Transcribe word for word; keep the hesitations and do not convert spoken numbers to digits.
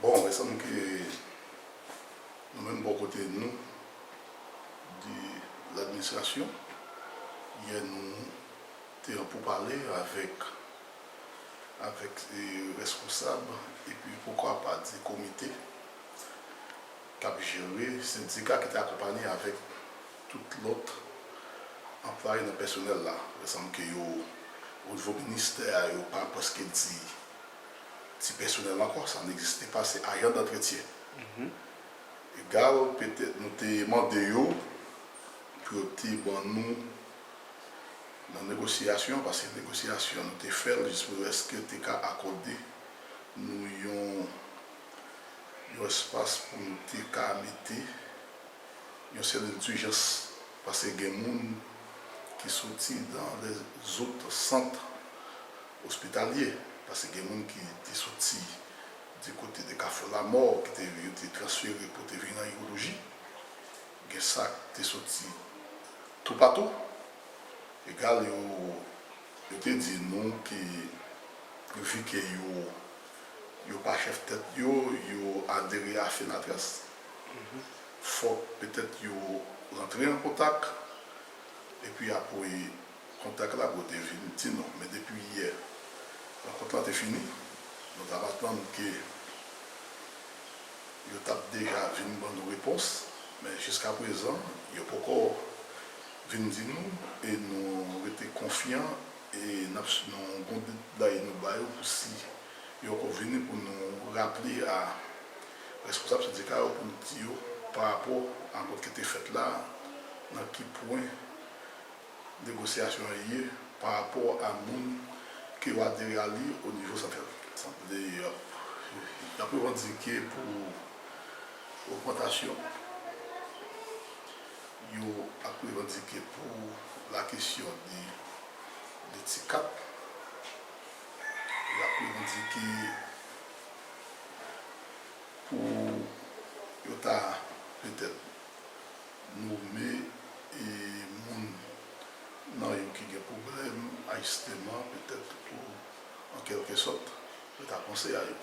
Bon, e sanm ke nou menm bò kote nou, de ladministrasyon, yè nou te an poupale avèk, avèk e, reskonsab, epi poukwa pa di komite k ap jere sendika ki te akonpanye avèk tout lòt anplwaye nan pèsonèl la. E sanm ke yo, o nivo ministè a, yo pa prèske di ti pèsonèl ankò, sa negziste pa, se ajan dantretyen. Egal, petèt nou te mande yo pou yo te ban nou nan negosyasyon, paske negosyasyon nou te fè l jis pou èske te ka akòde nou yon, yon espas pou nou te ka mete yon sèl endijans, paske gen moun ki soti dan lèzòt sant ospitalye, paske gen moun ki te soti di kote de Kafou Lamò, ki te, yo te transfere pou te vin nan iwoloji. Gen sa ki te soti toupatou. Egal, yo, yo te di nou ke, vi ke yo, yo pa chèf tèt yo, yo adere a Fenatras. Fòk petèt yo rantre an kontak, epi apre kontak la pou te vin di nou. Men depi yè, rankont lan te fini, nou t ap atann ke yo t ap deja vin ban nou repons, men jiskaprezan, yo poko vin di nou, e nou rete konfyan, e n ap, nou gon deadline nou ba yo pou si yo ankò vini pou nou raple a reskonsab sendika yo pou nou di yo pa rapò a rankont ki te fèt la, nan ki pwen negosyasyon an ye pa rapò a moun ke yo adere a li o nivo santral. Sanble y ap, y ap revandike pou ogmantasyon, yo ap revandike pou lakesyon de, de ti kat, y ap revandike pou yo ta petèt nome e moun nan yo ki gen pwoblèm ajisteman, petèt pou, an kèlke sòt, yo ta panse a yo.